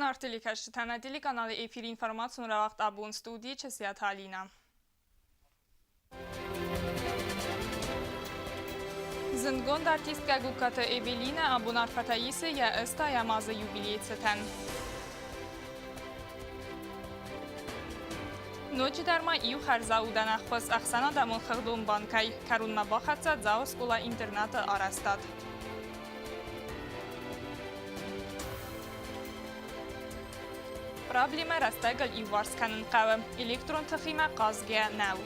Зынаргъ телекӕсджытӕ, нӕ телеканалы эфиры информацион рауагъд абон студийы Чысиаты Алинӕ. Зындгонд артисткӕ Гугкаты Эвелинӕ абон арфӕтӕ исы йӕ ӕстайӕм азы юбилейы цытӕн. Ноджыдӕр ма иу хӕрзаудӕн ӕххуыс ӕхсӕнадӕмон хыгъдон банкӕй кӕронмӕ бахӕццӕ Дзауы скъола-интернаты арӕзтад. Проблемӕ рӕстӕгыл иуварс кӕнын хъӕуы, электрон тыхимӕ хъазгӕ нӕу.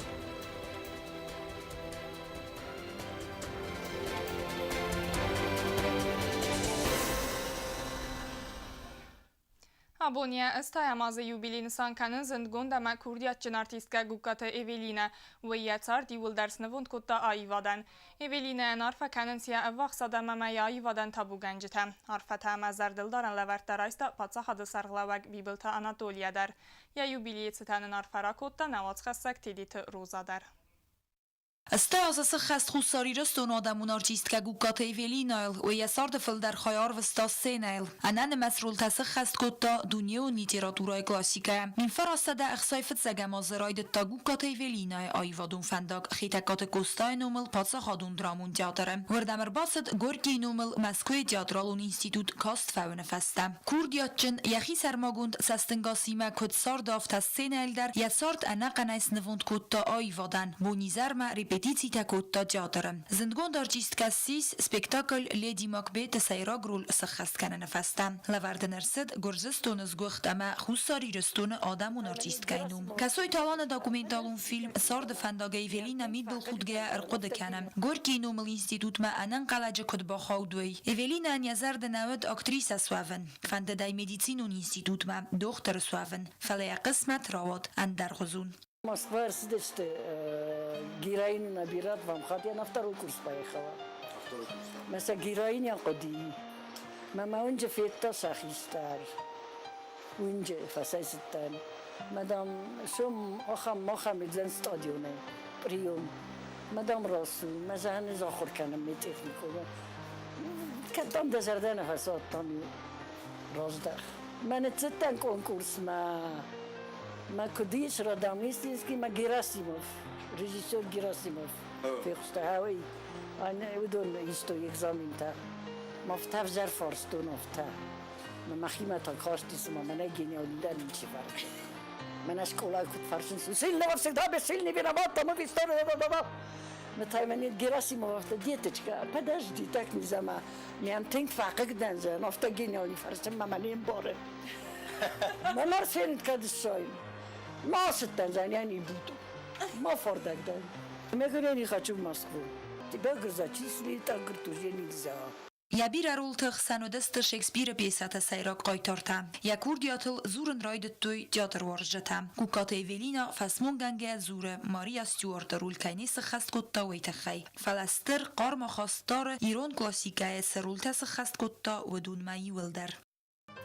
Абон йӕ ӕстайӕм азы юбилей нысан кӕны зындгонд ӕмӕ курдиатджын артисткӕ Гугкаты Эвелинӕ. Уый йӕ цард иууылдӕр снывонд кодта аивадӕн. Эвелинӕйӕн арфӕ кӕнынц йӕ ӕввахс адӕм ӕмӕ йӕ аивадӕн табугӕнджытӕ. Арфӕтӕ ӕмӕ зӕрдылдарӕн лӕвӕрттӕ райста паддзахады сӕргълӕууӕг Бибылты Анатолийӕ дӕр. Йӕ юбилейы цытӕн ын арфӕ ракодта нӕ уацхӕссӕг Тедеты Роза дӕр. Стӕй азы сыххӕст Хуссар Ирыстоны адӕмон артисткӕ Гугкаты Эвелинӕйыл, уый йӕ царды фылдӕр хай арвыста сценӕйыл. Ӕнӕнымӕц ролтӕ сыххӕст кодта дунеон литературӕйы классикӕйӕ. 1965 азы райдыдта Гугкаты Эвелинӕйы аивадон фӕндаг Хетӕгкаты Къостайы номыл паддзахадон драмон театры. Уырдӕм ӕрбацыд Горькийы номыл Мӕскуыйы театралон институт каст фӕуыны фӕстӕ. Курдиатджын, йӕхи сӕрмагонд цӕстӕнгасимӕ куыд цард, афтӕ сценӕйыл дӕр йӕ цард ӕнӕхъӕнӕй снывонд кодта аивадӕн, бонизӕрмӕ репетицитӕ кодта театры. Зындгонд артисткӕ ссис спектакль «Леди Макбет»-ы сӕйраг роль сӕххӕст кӕныны фӕстӕ. Лӕвӕрд ын ӕрцыд Гуырдзыстоны сгуыхт ӕмӕ Хуссар Ирыстоны адӕмон артисткӕйы ном. Кӕсой Таланы документалон фильм «Царды фӕндаг» Эвелина мидбылхудгӕйӕ ӕрхъуыды кӕны, Горькийы номыл институтмӕ ӕнӕнхъӕлӕджы куыд бахауд, уый. Эвелинӕн йӕ зӕрды нӕ уыд актрисӕ суӕвын, фӕндыд ӕй медицинон институтмӕ дохтыр суӕвын, фӕлӕ йӕ хъысмӕт рауад ӕндӕргъуызон. Москва ӕрцыдысты героину набирать в МХАТ, я на второй курс поехала. Мӕ сӕ героиня хъуыди. Мӕ мӕ уынджы федта сӕ хистӕр. Уынджы фӕцӕйцыдтӕн. Мадам, сом ахӕм махӕм уыдзӕн стадионы прием. Мадам рацу, мӕ зӕгъын ӕз ахуыр кӕнын медтехникумы. Кӕд дам дӕ зӕрдӕ нӕ фӕцадтам, раздӕх. Мӕ ныццыдтӕн конкурсмӕ. Мӕ куыд ис Радамистинский мӕ Герасимов, режиссер Герасимов фехъуыста, ӕй уыдон истой экзаментӕ. Ма афтӕ ӕвзӕр фарстон, афтӕ. Мӕхимӕ та касти, цыма мӕнӕй гениалдӕр ничи фӕрсы. Мӕнӕ скъолайы куыд фӕрсынц, сильного всегда бессильный виноват, там в истории, да-да-да. Мытаймӕ Герасимов афтӕ, деточка, подожди, так нельзя, ма мӕм тынг фӕхъыг дӕн, зӕгъын, афтӕ гениалный фӕрсын мӕ мӕ не мбары. Мӕ Марсен кӕд ссайын? Ма ацыдтӕн, зӕгъын, я не буду. Ма фардӕг дӕн. Я говорю, я не хочу в Москву. Тебя, говорю, зачислили, так, говорит, уже нельзя. Йӕ бирӕ ролты хсӕн уыдысты Шекспиры пьесӕты сӕйраг хъайтартӕ. Йӕ курдиатыл дзурын райдыдтой театруарзджытӕ. Гугкаты Эвелинӕ фӕсмонгӕнгӕ дзуры, Мария Стюарты роль кӕй не сыххӕст кодта, уый тыххӕй. Фӕлӕ стыр, хъармахаст дары, ирон классикӕйы цы ролтӕ сыххӕст кодта, уыдонмӕ иуылдӕр.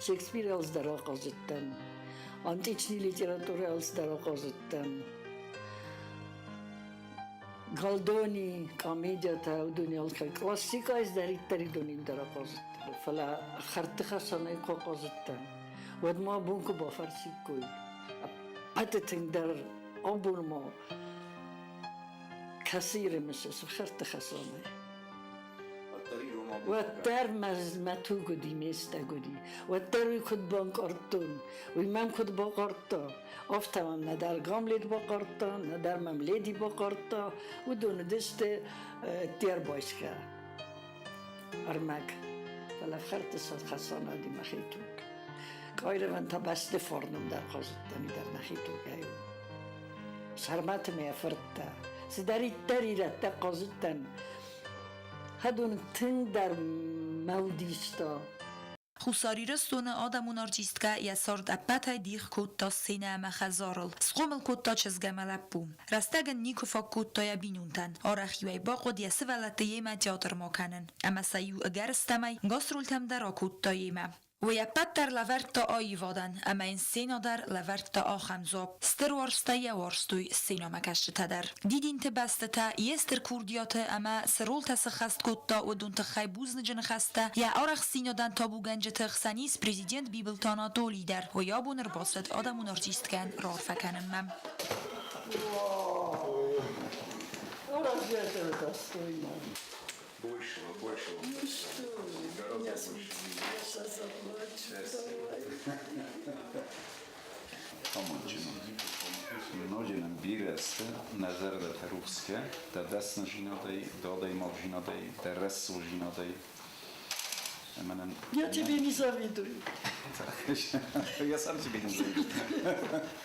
Шекспир алцыдӕр ахъазыдтӕн, античный литературӕ алцыдӕр ахъазыдтӕн. Галдони, комедиятӕ, уыдони алкӕй классикӕйы цыдӕриддӕр уыдони дӕр ахъазыдтӕн. Фӕлӕ хӕрдты хӕсӕнӕй куы ахъазыдтӕн, уӕд ма абон куы бафӕрсиккой, ӕппӕты тынгдӕр абон ма кӕцы ирымысы хӕрдты хӕсӕнӕй? Уӕддӕр мӕ туг уыди, ме стӕг уыди. Уӕддӕр уый куыд банкъардтон, уый мӕм куыд бахъардта, афтӕ мӕм нӕдӕр Гамлет бахъардта, нӕдӕр мӕм Леди бахъардта. Уыдон уыдысты ӕрбайсгӕ ӕрмӕг. Фӕлӕ фхӕрдты хӕсанад и мӕхи туг. Къайрӕвӕн та бӕсты фарном дӕр хъазыдтӕн, дӕр нӕхи тугӕй. Сӕрмӕты мӕ фырттӕ, цыдӕриддӕр ирӕттӕ хъазыдтӕн, Хӕдон тынгдӕр мӕ удиста. Хуссар Ирыстоны адӕмон артисткӕ йӕ цард ӕппӕтӕй дих кодта сценӕ ӕмӕ хӕдзарыл. Схъомыл кодта чызг ӕмӕ лӕппу. Рӕстӕг ын никуы фаг кодта йӕ бинонтӕн. Арӕх-иу ӕй бахъуыд йӕ сывӕллӕтты йемӕ театрмӕ кӕнын. Ӕмӕ сӕ-иу ӕгӕрыстӕмӕй гастрольтӕм дӕр акодта йемӕ. Уый ӕппӕт дӕр лӕвӕрдта аивадӕн, ӕмӕ йын сценӕ дӕр лӕвӕрдта ахӕм дзуапп. Стыр уарзтӕй йӕ уарзтой сценӕмӕкӕсджытӕ дӕр. Дидинты бӕстытӕ, йе стыр курдиаты ӕмӕ цы ролтӕ сыххӕст кодта, уыдон тыххӕй бузныджы ныхӕстӕ йӕ арӕхстдзинадӕн табугӕнджыты хсӕн ис президент Бибылты Анатоли дӕр. Уый абон ӕрбацыд адӕмон артисткӕйӕн раарфӕ кӕнынмӕ. Разве этого достойно? Большего, большего. Ну что вы, Гораздо меня больше. смутили, я сейчас заплачу. Давай. Амондджын у. Ноджы нын бирӕ сты нӕ зӕрдӕтӕ рухсгӕ, дӕ дӕсныдзинадӕй, дӕ адӕймагдзинадӕй, дӕ рӕсугъддзинадӕй. Ӕмӕ нын Я тебе не завидую. Я сам тебе не завидую.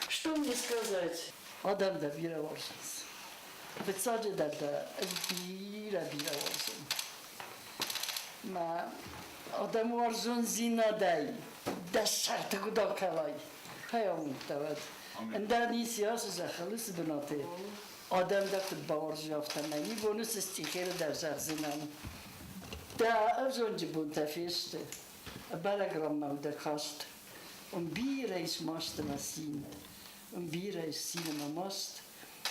Что мне сказать? Адӕм дӕ бирӕ уарзынц. Фыццаджыдӕр дӕ ӕз бирӕ-бирӕ уарзын. Мӕ адӕмуарзондзинадӕй дӕ сӕрты куыд акӕлай, хӕйамондтӕ уӕд. Ӕндӕр ницы ацы зӕххыл цы бынаты адӕм дӕ куыд бауарзой, афтӕмӕй ни боны цы стихеры дӕр зӕгъдзынӕн. Дӕ ӕвзонджы бонтӕ фесты, бӕрӕг ранмӕ дӕ каст. Уым бирӕ ис маст ӕмӕ цин, уым бирӕ ис цин ӕмӕ маст,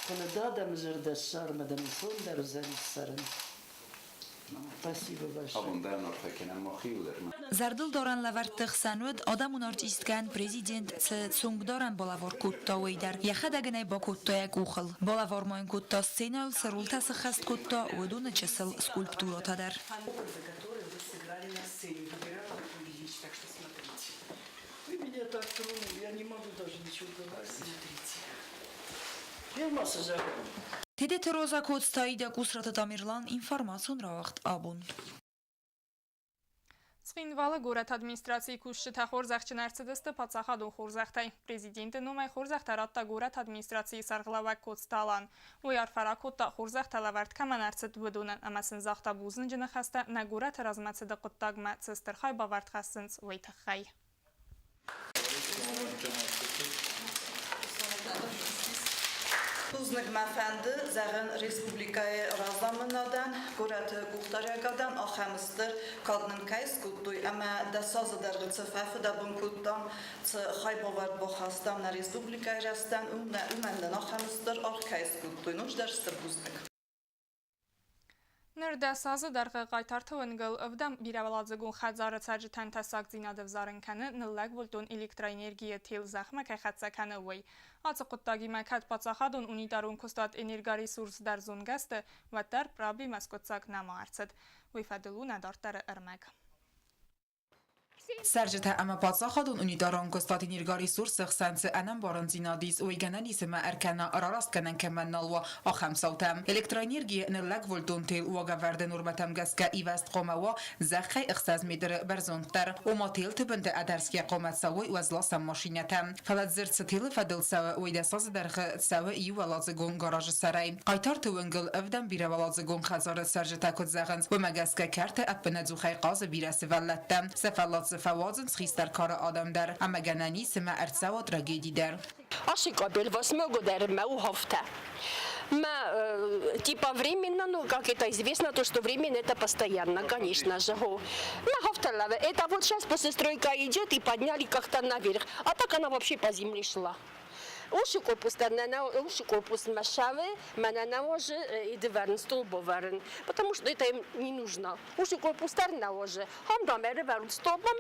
фӕлӕ дӕ адӕмы зӕрдӕ ссарынмӕ дӕ ӕнцондӕр уыдзӕнис цӕрын. Спасибо большое. Абон дӕр арфӕ кӕнӕм мӕхиуыл дӕр. Зӕрдылдарӕн лӕвӕртты хсӕн уыд адӕмон артисткӕн президент цы цонгдарӕн балӕвар кодта, уый дӕр. Йӕхӕдӕг ын ӕй бакодта йӕ къухыл. Балӕвар ма йын кодта, сценӕйыл цы ролтӕ сыххӕст кодта, уыдоны чысыл скульптурӕтӕ дӕр. Вы меня так тронули, я не могу даже ничего говорить. Смотрите. Фермасы зӕгъын. Тедеты Роза Коцтаида Къусраты Тамерлан информацион рауагъд абон. Цхинвалы горӕты администрацийы кусджытӕ хорзӕхджын ӕрцыдысты паддзахадон хорзӕхтӕй. Президенты номӕй хорзӕхтӕ радта горӕты администрацийы сӕргълӕууӕг Коцты Алан. Уый арфӕ ракодта, хорзӕхтӕ лӕвӕрд кӕмӕн ӕрцыд, уыдонӕн ӕмӕ сын загъта бузныджы ныхӕстӕ, нӕ горӕты размӕцыды хъуыддагмӕ цы стыр хайбавӕрд хӕссынц, уый тыххӕй. Бузныг мӕ фӕнды зӕгъын республикӕйы разамынадӕн, горӕты къухдариӕгадӕн ахӕм стыр кад нын кӕй скодтой ӕмӕ 10 азы дӕргъы цы фӕфыдӕбон кодтам, цы хайбавӕрд бахастам нӕ республикӕйы рӕзтӕн, уымӕн нын ахӕм стыр аргъ кӕй скодтой. Ноджыдӕр стыр бузныг. Ныр 10 азы дӕргъы Хъайтарты уынгыл ӕвдӕм бирӕуӕладзыгон хӕдзары цӕрджытӕн тӕссагдзинад ӕвзарын кӕны ныллӕгвольтон электроэнергийы тел зӕхмӕ кӕй хӕццӕ кӕны, уый. Ацы хъуыддагимӕ кӕд паддзахадон унитарон куыстуат «Энергоресурс» дӕр зонгӕ сты, уӕддӕр проблемӕ скъуыддзаг нӕма ӕрцыд. Уый фӕдыл у нӕ дарддӕры ӕрмӕг. Цӕрджытӕ ӕмӕ паддзахадон унитарон куыстуат «Энергоресурс»-ы хсӕн цы ӕнӕмбарындзинад ис, уый гӕнӕн ис ӕмӕ ӕркӕна, рарастгӕнӕн кӕмӕн нал уа, ахӕм цаутӕ. Электроэнергийы ныллӕгвольтон тел уагӕвӕрды нормӕтӕм гӕсгӕ ивӕзт хъуамӕ уа зӕххӕй 6 метры бӕрзонддӕр. Ома телты бынты ӕдӕрсгӕ хъуамӕ цӕуой уӕзласӕн машинӕтӕ. Фӕлӕ дзырд цы телы фӕдыл цӕуы, уый 10 азы дӕргъы цӕуы иууӕладзыгон гаражы сӕрӕй. Хъайтарты уынгыл ӕвдӕм бирӕуӕладзыгон хӕдзары цӕрджытӕ куыд зӕгъынц, уымӕ гӕсгӕ кӕрты ӕппынӕдзухӕй хъазы бирӕ сывӕллӕттӕ. Сӕ фӕллад дзы фӕуадзынц хистӕр кары адӕм дӕр, ӕмӕ гӕнӕн ис ӕмӕ ӕрцӕуа трагеди дӕр. Ашикабель восьмого мӕуховтӕ. Мӕ типа временно, ну, как это известно, то, что временно это постоянно, конечно же. Это вот сейчас после стройка идет и подняли как-то наверх. А так она вообще по земле шла. Уши корпус уши корпус машавы, мене и дверн столбоверн, потому что это им не нужно. Уши корпус наоже. Хамдам верн столбом,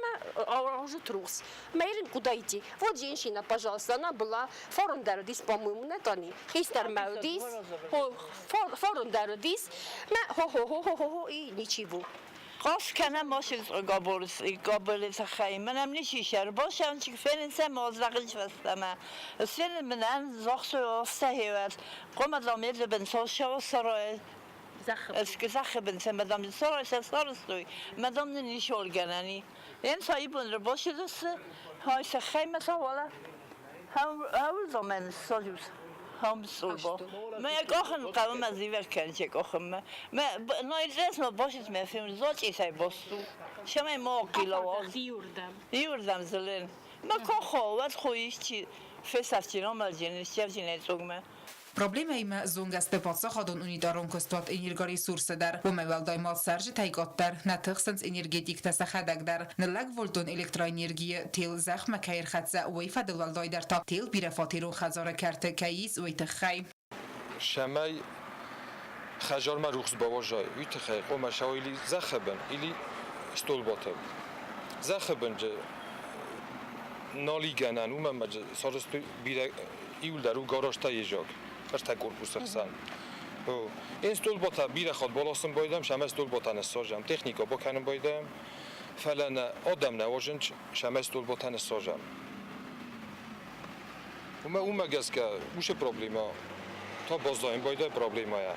уже трус. Мейрин куда идти? Вот женщина, пожалуйста, она была форундердис, по-моему, не тони. Хистер меудис, форундердис, хо-хо-хо-хо-хо и ничего. Qoskana mosils gobel Menem nicht Boshan finnen mozlagin Sfinnen menen zochso ofsahewat Qomadam ben social soroy Sache ben se madame soroy se soroy madame ni sholganani En saibun boshilus hay se khayma sawala How men sojus Hamsulbo. მე კოხენ ყავმა ზივერქენ ჩე კოხმ. მე ნოიძეს მო ბოშიც მე ფილმ ზოჭისაი ბოსუ. შემე მოკილო. იურდამ. იურდამ ზლენ. მე კოხო ვად ხუისჩი ფესასჩი რომელჯენ შევჯინე წუგმე. Проблемӕимӕ зонгӕ сты паддзахадон унитарон куыстуат Энергоресурс-ы дӕр. Уымӕй уӕлдай ма цӕрджытӕй къаддӕр нӕ тыхсынц энергетиктӕ сӕхӕдӕг дӕр. Ныллӕгвольтон электроэнергийы тел зӕхмӕ кӕй ӕрхӕццӕ, уый фӕдыл уӕлдайдӕр та тел бирӕфатерон хӕдзары кӕрты кӕй ис, уый тыххӕй. Цӕмӕй хӕдзармӕ рухс бауадзай, уый тыххӕй хъуамӕ сӕ или зӕххы бын, или столбатӕ. Зӕххы бын нал и гӕнӕн, уымӕн ӕмӕ сарӕзтой бирӕ иуылдӕр у гаражтӕ езаг, ӕртӕ корпусы хсӕн. Ин столбатӕ бирӕ хатт баласын байдӕм, сӕмӕ столбатӕ ныссазӕм, техникӕ бакӕнын байдӕм, фӕлӕ нӕ адӕм нӕ уарзынц, сӕмӕ столбатӕ ныссазӕм. Уымӕ гӕсгӕ уыцы проблемӕ та баззайын байдайы проблемӕйӕ.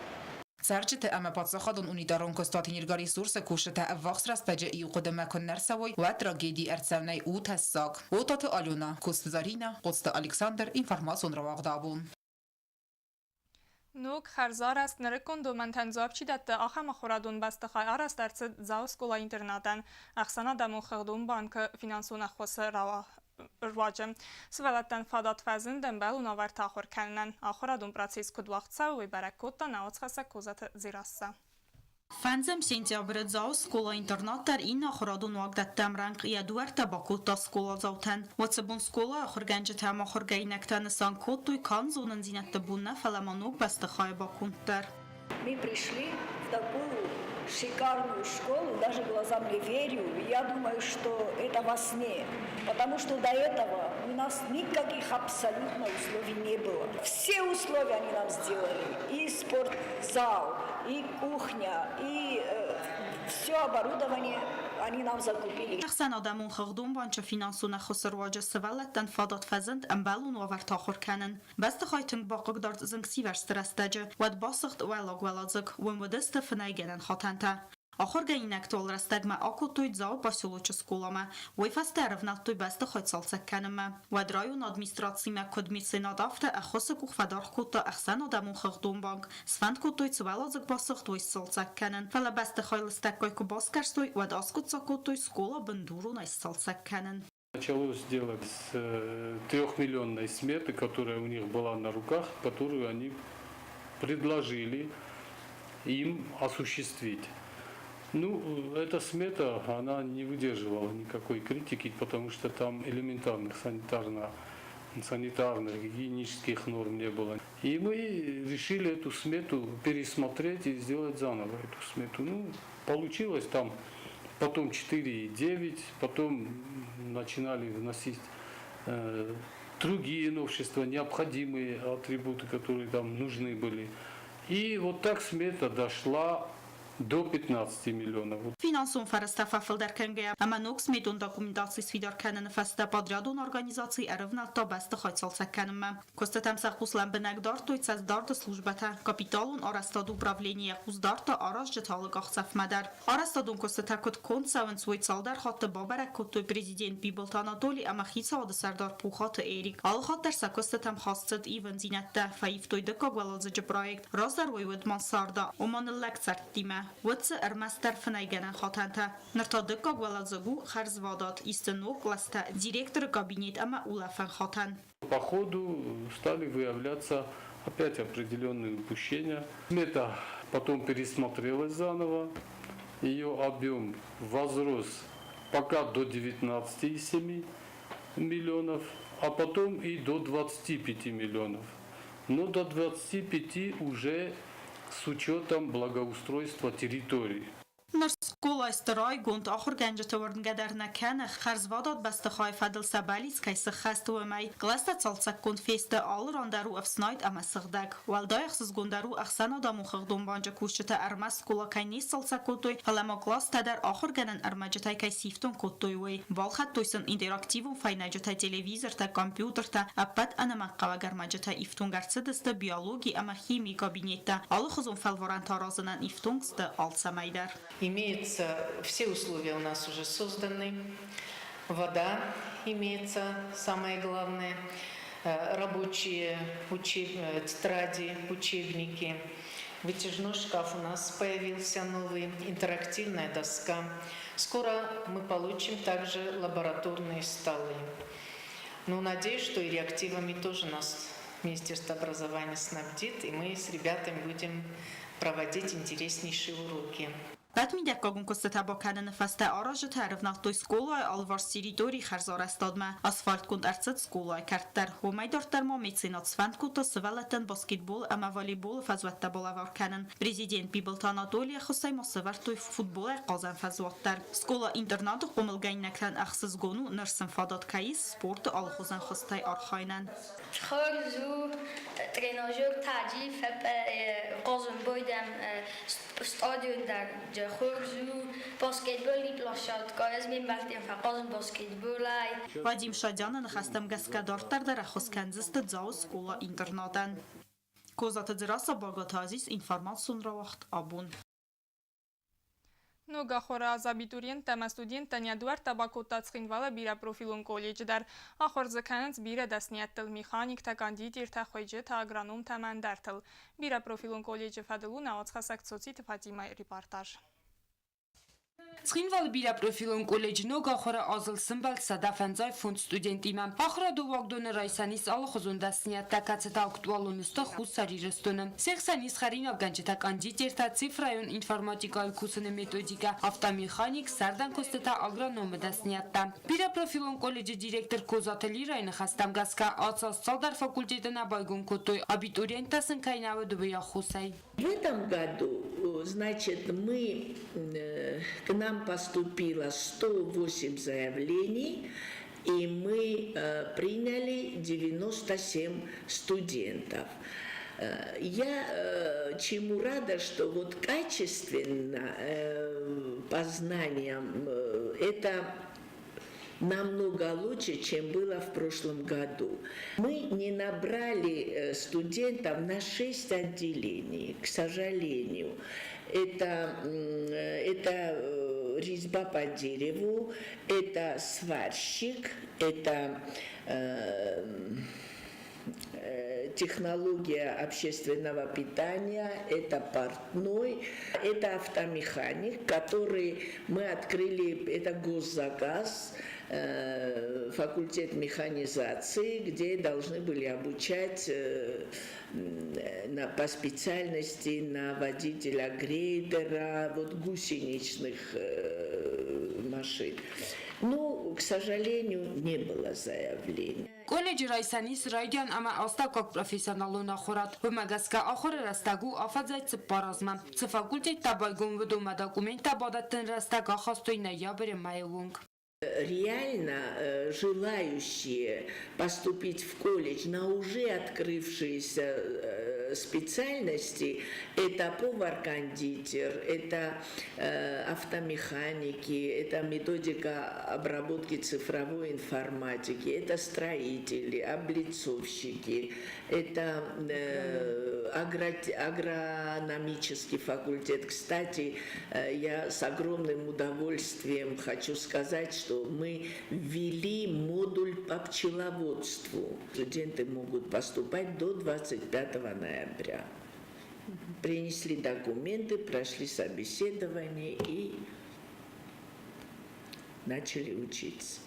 Цӕрджыты ӕмӕ паддзахадон унитарон куыстуат Энергоресурс-ы кусджытӕ ӕввахс рӕстӕджы иу хъуыдымӕ куыннӕ рцӕуой, уӕд трагеди ӕрцӕуынӕй у тӕссаг. Отаты Алена, Коцты Заринӕ, Коцты Александр, информацион рауагъд абон. Ног, хӕрзарӕзт, нырыккон домӕнтӕн дзуапп чи дӕтты, ахӕм ахуырадон бӕстыхай арӕзт ӕрцыд Дзауы скъола-интернатӕн Ӕхсӕнадӕмон хыгъдон банкы финансон ӕххуысы руаджы. Сывӕллӕттӕн фадат фӕзынд ӕмбӕлон уавӕрты ахуыр кӕнынӕн. Ахуырадон процесс куыд уагъд цӕуы, уый бӕрӕг кодта науӕдзхӕссӕг Козаты Дзерассӕ. Фӕндзӕм сентябры Дзауы скъола-интернат дӕр иннӕ ахуырадон уагдӕттӕм рӕнхъ йӕ дуӕрттӕ бакодта скъоладзаутӕн. Уыцы бон скъолайы ахуыргӕнджытӕ ӕмӕ ахуыргӕнинӕгтӕ нысан кодтой канд зонындзинӕдты бон нӕ, фӕлӕ ма ног бӕстыхайы баконд дӕр. Мы пришли в такую шикарную школу, даже глазам не верю. Я думаю, что это во сне, потому что до этого у нас никаких абсолютно условий не было. Все условия они нам сделали. И спортзал, и кухня, и все оборудование они нам закупили. Ӕхсӕнадӕмон хыгъдон банчы финансон ӕххуысы руаджы сывӕллӕттӕн фадат фӕзынд ӕмбӕлон уавӕрты ахуыр кӕнын. Бӕстыхай тынг бахъыгдард зынгсивӕрзты рӕстӕджы, уӕд басыгъд уӕллаг уӕладзыг, уым уыдысты фынӕйгӕнӕн хатӕнтӕ. Ахуыргӕнинӕгты уал рӕстӕгмӕ акодтой Дзауы поселочы скъоламӕ, уый фӕстӕ ӕрӕвнӕлдтой бӕстыхай цалцӕг кӕнынмӕ. Уӕд районы администрацимӕ куыд меценат, афтӕ ӕххуысы къух фӕдаргъ кодта ӕхсӕнадӕмон хыгъдон банк. Сфӕнд кодтой цы уӕладзыг басыгъд, уый сцалцӕг кӕнын. Фӕлӕ бӕстыхай лыстӕггай куы басгӕрстой, уӕд аскъуыддзаг кодтой скъола бындуронӕй сцалцӕг кӕнын. Началось дело с трехмиллионной сметы, которая у них была на руках, которую они предложили им осуществить. Ну, эта смета, она не выдерживала никакой критики, потому что там элементарных санитарных, гигиенических норм не было. И мы решили эту смету пересмотреть и сделать заново эту смету. Ну, получилось там потом 4,9, потом начинали вносить другие новшества, необходимые атрибуты, которые там нужны были. И вот так смета дошла до 15 миллионов. Финансон фӕрӕзтӕ фӕфылдӕр кӕнгӕйӕ ӕмӕ ног сметон документаци сфидар кӕныны фӕстӕ подрядон организаци ӕрывнӕлдта бӕстыхай цалцӕг кӕнынмӕ. Куыстытӕм сӕ хъус лӕмбынӕг дардтой цӕстдарды службӕтӕ, капиталон арӕзтады управлени йӕ хъус дардта аразджыты алы къахдзӕфмӕ дӕр. Арӕзтадон куыстытӕ куыд конд цӕуынц, уый цалдӕр хатты бабӕрӕг кодтой президент Бибылты Анатоли ӕмӕ хицауады сӕрдар Пухаты Эрик. Алы хатт дӕр сӕ куыстытӕм хаст цыд ивындзинӕдтӕ, фӕивтой дыккаг уӕладзыджы проект. Раздӕр уый уыд мансарда, ома ныллӕг цӕрдтимӕ. Уыд дзы ӕрмӕстдӕр фынӕйгӕнӕн хатӕнтӕ. Ныр та дыккаг уӕладзыг у хӕрзвадат, ис дзы ног кълӕстӕ, директоры кабинет ӕмӕ улӕфӕн хатӕн. По ходу стали выявляться опять определенные упущения. Это потом пересмотрелось заново. Ее объем возрос пока до 19,7 миллионов, а потом и до 25 миллионов. Но до 25 уже с учетом благоустройства территории. Ныр скъолайы сты райгонд, ахуыргӕнджыты уырнгӕ дӕр нӕ кӕны, хӕрзвадат бӕстыхайы фӕдыл сӕ бӕллиц кӕй сыххӕст, уымӕй. Кълӕстӕ цалцӕггонд фесты, алы ран дӕр у ӕфснайд ӕмӕ сыгъдӕг. Уӕлдай ӕхсызгондӕр у ӕхсӕнадӕмон хыгъдон банчы кусджытӕ ӕрмӕст скъола кӕй не сцалцӕг кодтой, фӕлӕ ма къластӕ дӕр ахуыргӕнӕн ӕрмӕджытӕй кӕй сифтонг кодтой, уый. Балхӕдтой сын интерактивон фӕйнӕджытӕ, телевизортӕ, компьютертӕ, ӕппӕт ӕнӕмӕнгхъӕуӕг ӕрмӕджытӕ ифтонг ӕрцыдысты биологи ӕмӕ химийы кабинеттӕ, алыхуызон фӕлварӕнтӕ аразынӕн ифтонг сты алцӕмӕй дӕр. Имеется, все условия у нас уже созданы. Вода имеется, самое главное, рабочие учеб... тетради, учебники. Вытяжной шкаф у нас появился новый, интерактивная доска. Скоро мы получим также лабораторные столы. Ну, надеюсь, что и реактивами тоже нас Министерство образования снабдит, и мы с ребятами будем проводить интереснейшие уроки. Ӕппӕт мидӕггагон куыстытӕ бакӕныны фӕстӕ аразджытӕ ӕрывнӕлдтой скъолайы алыварс территорийы хӕрзарӕзтадмӕ. Асфальтгонд ӕрцыд скъолайы кӕрт дӕр. Уымӕй дарддӕр ма меценат сфӕнд кодта сывӕллӕттӕн баскетбол ӕмӕ волейболы фӕзуӕттӕ балӕвар кӕнын. Президент Бибылты Анатолийы ӕххуысӕй ма сӕвӕрдтой футболӕй хъазӕн фӕзуат дӕр. Скъола-интернаты хъомылгӕнинӕгтӕн ӕхсызгон у, ныр сын фадат кӕй ис спорты алыхуызон хуызтӕй архайынӕн. Хорз у тренажер таджи хъазын байдӕм стадион дӕр хорз у баскетболы площадка ӕз ме мбӕлттӕм фӕхъазын баскетболӕй. Вадим Шадяны ныхӕстӕм гӕсгӕ дарддӕр дӕр ӕххуыс кӕндзысты Дзауы скъола-интернатӕн. Козаты Дзерассӕ, Багаты Азиз, информацион рауагъд абон. Ног ахуыры аз абитуриенттӕ ӕмӕ студенттӕн йӕ дуӕрттӕ бакодта Цхинвалы бирӕпрофилон колледжы дӕр. Ахуыр дзы кӕнынц бирӕ дӕсныйӕдтыл механиктӕ, кондитертӕ, хуыйджытӕ, агрономтӕ ӕмӕ ӕндӕртыл. Бирӕпрофилон колледжы фӕдыл у нӕ уацхӕссӕг Цоциты Фатимӕйы репортаж. Цхинвалы бирӕпрофилон колледжы ног ахуыры азыл сымбӕлд 155 студентимӕ. Ахуырадон уагдоны райсӕн ис алыхуызон дӕсныйӕдтӕ, кӕцытӕ актуалон сты Хуссар Ирыстоны. Се хсӕн ис хӕринаггӕнджытӕ, кондитертӕ, цифрӕйон информатикӕйыл кусыны методикӕ, автомеханик, сӕрдӕн куыстытӕ, агрономы дӕсныйӕдтӕ. Бирӕпрофилон колледжы директор Козаты Лирайы ныхӕстӕм гӕсгӕ, ацы аз цалдӕр факультеты нӕ байгом кодтой, абитуриенттӕ сын кӕй нӕ уыд, уый аххосӕй. В этом году, значит, мы, к нам поступило 108 заявлений, и мы приняли 97 студентов. Я чему рада, что вот качественно по знаниям это намного лучше, чем было в прошлом году. Мы не набрали студентов на 6 отделений, к сожалению. Это резьба по дереву, это сварщик, это технология общественного питания, это портной, это автомеханик, который мы открыли, это госзаказ, факультет механизации, где должны были обучать по специальности на водителя грейдера, вот гусеничных машин. Ну, к сожалению, не было заявлений. Колледжы райсӕн ис райдиан ӕмӕ астӕуккаг профессионалон ахуырад. Уымӕ гӕсгӕ ахуыры рӕстӕг у афӕдзӕй цыппар азмӕ. Цы факультеттӕ байгом, уыдонмӕ документтӕ бадӕттын рӕстӕг ахастой ноябры мӕйы онг. Реально желающие поступить в колледж на уже открывшиеся специальности, это повар-кондитер, это автомеханики, это методика обработки цифровой информатики, это строители, облицовщики, это агрономический факультет. Кстати, я с огромным удовольствием хочу сказать, что мы ввели модуль по пчеловодству. Студенты могут поступать до 25 ноября. Принесли документы, прошли собеседование и начали учиться.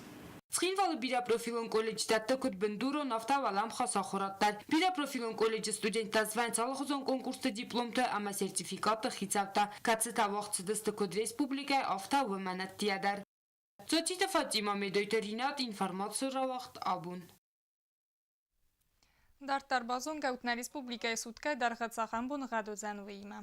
Цхинвалы бирӕпрофилон колледж дӕтты куыд бындурон, афтӕ уӕлӕмхас ахуырад дӕр. Бирӕпрофилон колледжы студенттӕ свӕййынц алыхуызон конкурсты дипломтӕ ӕмӕ сертификатты хицӕуттӕ, кӕцытӕ уагъд цыдысты куыд республикӕйы, афтӕ уымӕн ӕддейӕ дӕр. Цоциты Фатимӕ, Медойты Ринат, информаци рауагъд абон. Дарддӕр базонгӕ ут нӕ республикӕйы суткӕйы дӕргъы цахӕм боныгъӕд уыдзӕн, уыимӕ.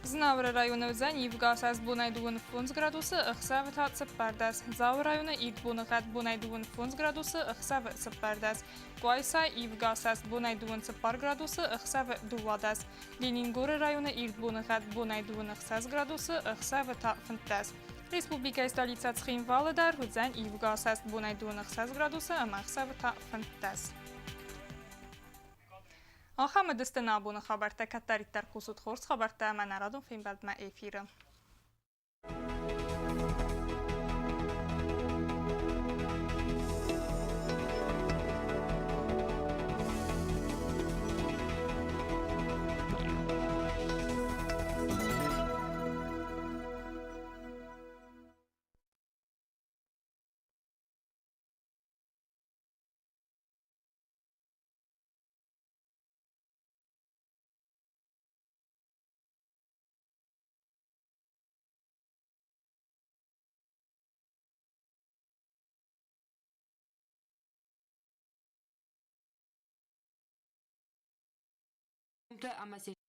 Знауыры районы уыдзӕн ивгӕ асӕст бонӕй 25 градусы, ӕхсӕвы та 14. Дзауы районы ирд боныгъӕд бонӕй 25 градусы, ӕхсӕвы 14. Къуайса ивгӕ асӕст бонӕй 24 градусы, ӕхсӕвы 12. Ленингоры районы ирд боныгъӕд бонӕй 26 градусы, ӕхсӕвы та 15. Республикӕйы столицӕ Цхинвалы дӕр уыдзӕн ивгӕ асӕст бонӕй 26 градусы ӕмӕ ӕхсӕвы та 15. Ахӕм уыдысты нӕ абоны хабӕрттӕ. Кӕддӕриддӕр хъусут хорз хабӕрттӕ ӕмӕ нӕ радон фембӕлдмӕ эфиры. ӕмӕ се.